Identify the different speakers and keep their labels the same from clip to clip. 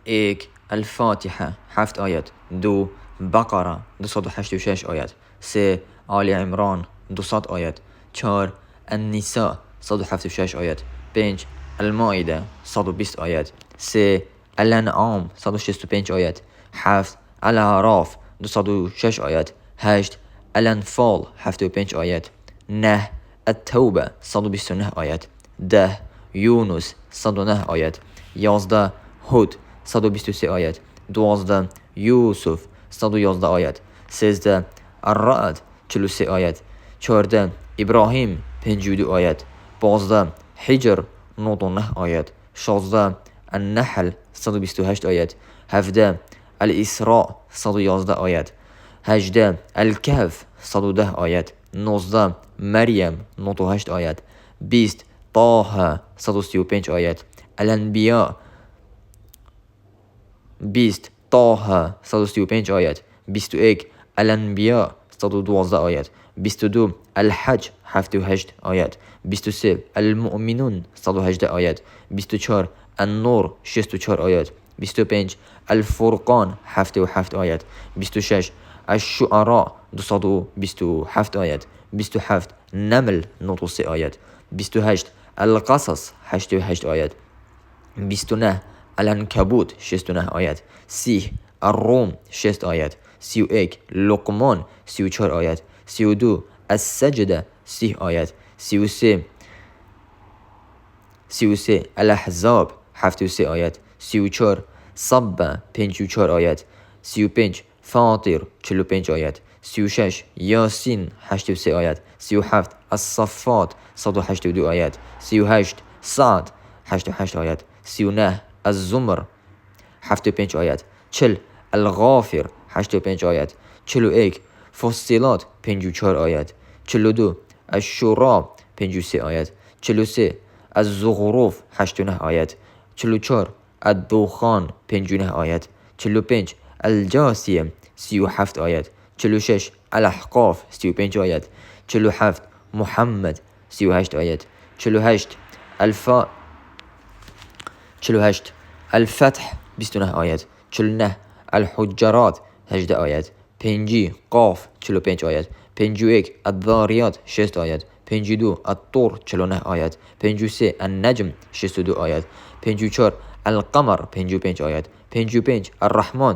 Speaker 1: یەک، الفاتحە، حەفت ئایەت. دوو، بەقەرە، 286 ئایەت. سێ، ئالی عیمران، 200 ئایەت. چوار، النیساء، 176 ئایەت. پێنج، المائدە، 120 ئایەت. سێ، الانعام، 165 ئایەت. حەفت، الاعراف، 206 ئایەت. هەشت، الانفال، 75 ئایەت. نە، التوبە، 129 ئایەت. 10، یونس، 109 ئایەت. 11، هود، 123 ئایەت. 12، یوسف، 111 ئایەت. 13، الرعد، 43 ئایەت. 14، ئیبراهیم، 52 ئایەت. 15، حیجر، 99 ئایەت. 16، النحل، 128 ئایەت. 17، الئیسراء، 111 ئایەت. 18، الکهف، 110 ئایەت. 19، مەریەم، 98 ئایەت. 20، طه، 135 ئایەت. الانبیاء، 20، طه، 135 ئایەت. 21، الانبیاء، 112 ئایەت. 22، الحج، 78 ئایەت. 23، المومنون، 118 ئایەت. 24، النور، 64 ئایەت. 25، الفورقان، 77 ئایەت. 26، الشعراء، 227 ئایەت. 27، نەمل، 93 ئایەت. 28، القصص، 88 ئایەت. 29، العنکبوت، 69 ئایەت. 30، الروم، 60 ئایەت. 31، لوقمان، 34 ئایەت. 32، السجدە، 30 ئایەت. 33، 33، الاحزاب، 73 ئایەت. 34، سبە، 54 ئایەت. 35، فاطر، 45 ئایەت. 36، یاسین، 83 ئایەت. 37، الصفات، 182 ئایەت. 38، صاد، 88 ئایەت. 39، الزمر، 75 ئایەت. 40، الغافر، 85 ئایەت. 41، فصلات، 54 ئایەت. 42، الشورا، 53 ئایەت. 43، الزخرف، 89 ئایەت. 44، الدخان، 59 ئایەت. 45، الجاثیە، 37 ئایەت. 46، الاحقاف، 35 ئایەت. 47، محمد، 38 ئایەت. 48، الفا 48، الفتح، 29 ئایەت. 49، الحجرات، 18 ئایەت. 50، قاف، 45 ئایەت. 51، الذاریات، 60 ئایەت. 52، الطور، 49 ئایەت. 53، النجم، 62 ئایەت. 54، القمر، 55 ئایەت. 55، الرحمن،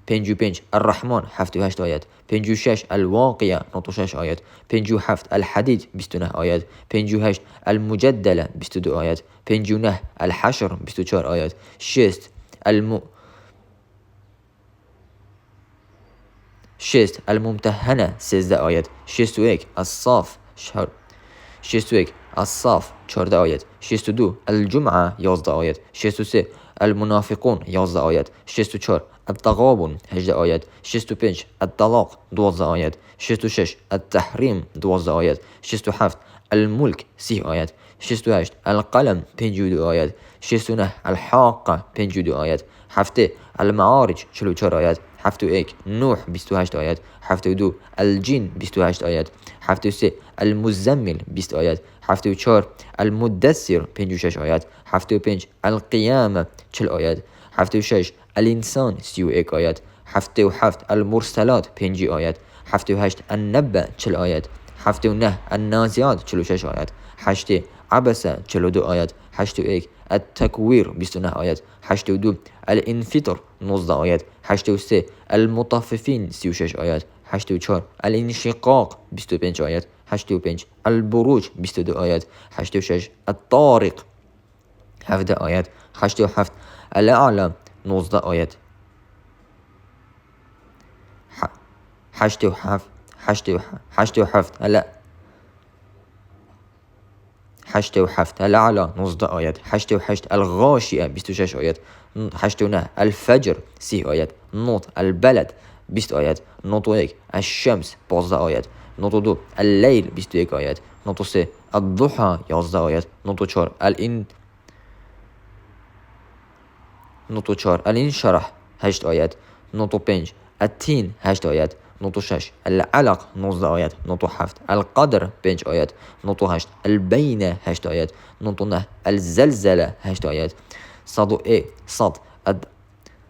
Speaker 1: 55، الرحمن، 78 ئایەت. 56، الواقعە، 96 ئایەت. 57، الحدید، 29 ئایەت. 58، المجادلە، 22 ئایەت. 59، الحشر، 24 ئایەت. 60، الم 60، الممتحنە، 13 ئایەت. 61، الصاف، 61، الصاف، 14 ئایەت. 62، الجمعە، 11 ئایەت. 63، المنافقون، 11 ئایەت. 64، التغابن، 18 ئایەت. 65، الطلاق، 12 ئایەت. 66، التحریم، 12 ئایەت. 67، الملک، 30 ئایەت. 68، القلم، 52 ئایەت. 69، الحاقە، 52 ئایەت. 70، المعارج، 44 ئایەت. 71، نوح، 28 ئایەت. 72، الجن، 28 ئایەت. 73، المزمل، 20 ئایەت. 74، المدثر، 56 ئایەت. 75، القیامە، 40 ئایەت. 76، الانسان، 31 ئایەت. 77، المرسلات، 50 ئایەت. 78، النبأ، 40 ئایەت. 79، النازعات، 46 ئایەت. 80، عبس، 42 ئایەت. 81، التکویر، 29 ئایەت. 82، الانفطر، 19 ئایەت. 83، المطففین، 36 ئایەت. 84، الانشقاق، 25 ئایەت. 85، البروج، 22 ئایەت. 86، الطارق، 17 ئایەت. 87، الاعلی، 19 ئایەت. 87، 87، 87، الاعلی، 19 ئایەت. 88، الغاشیە، 26 ئایەت. 89، الفجر، 30 ئایەت. 90، البلد، 20 ئایەت. 91، الشمس، 15 ئایەت. 92، اللیل، 21 ئایەت. 93، الضحى، 11 ئایەت. 94، الان 94، الانشرح، 8 ئایەت. 95، التین، 8 ئایەت. 96، العلق، 19 ئایەت. 97، القدر، 5 ئایەت. 98، البینە، 8 ئایەت. 99، الزلزلە، 8 ئایەت. 100،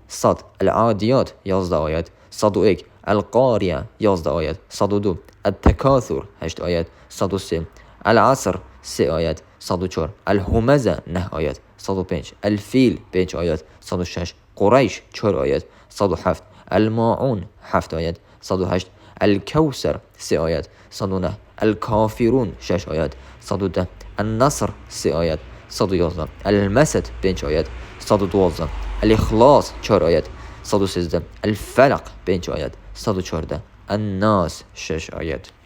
Speaker 1: 100، العادیات 11 ئایەت، 101، القاریە 11 ئایەت، 102، التکاثر هەشت ئایەت، 103، العصر سێ ئایەت، 104، الهمزە نە ئایەت، 105، الفیل پێنج ئایەت، 106، قوڕەیش چوار ئایەت، 107، الماعون حەفت ئایەت، 108، الکەوسەر سێ ئایەت، 109، الکافیرون شەش ئایەت، 110، النصر سێ ئایەت، 111، المسد پێنج ئایەت، 112، الاخلاص چوار ئایەت، 113، الفلق پێنج ئایەت، 114، الناس شەش ئایەت.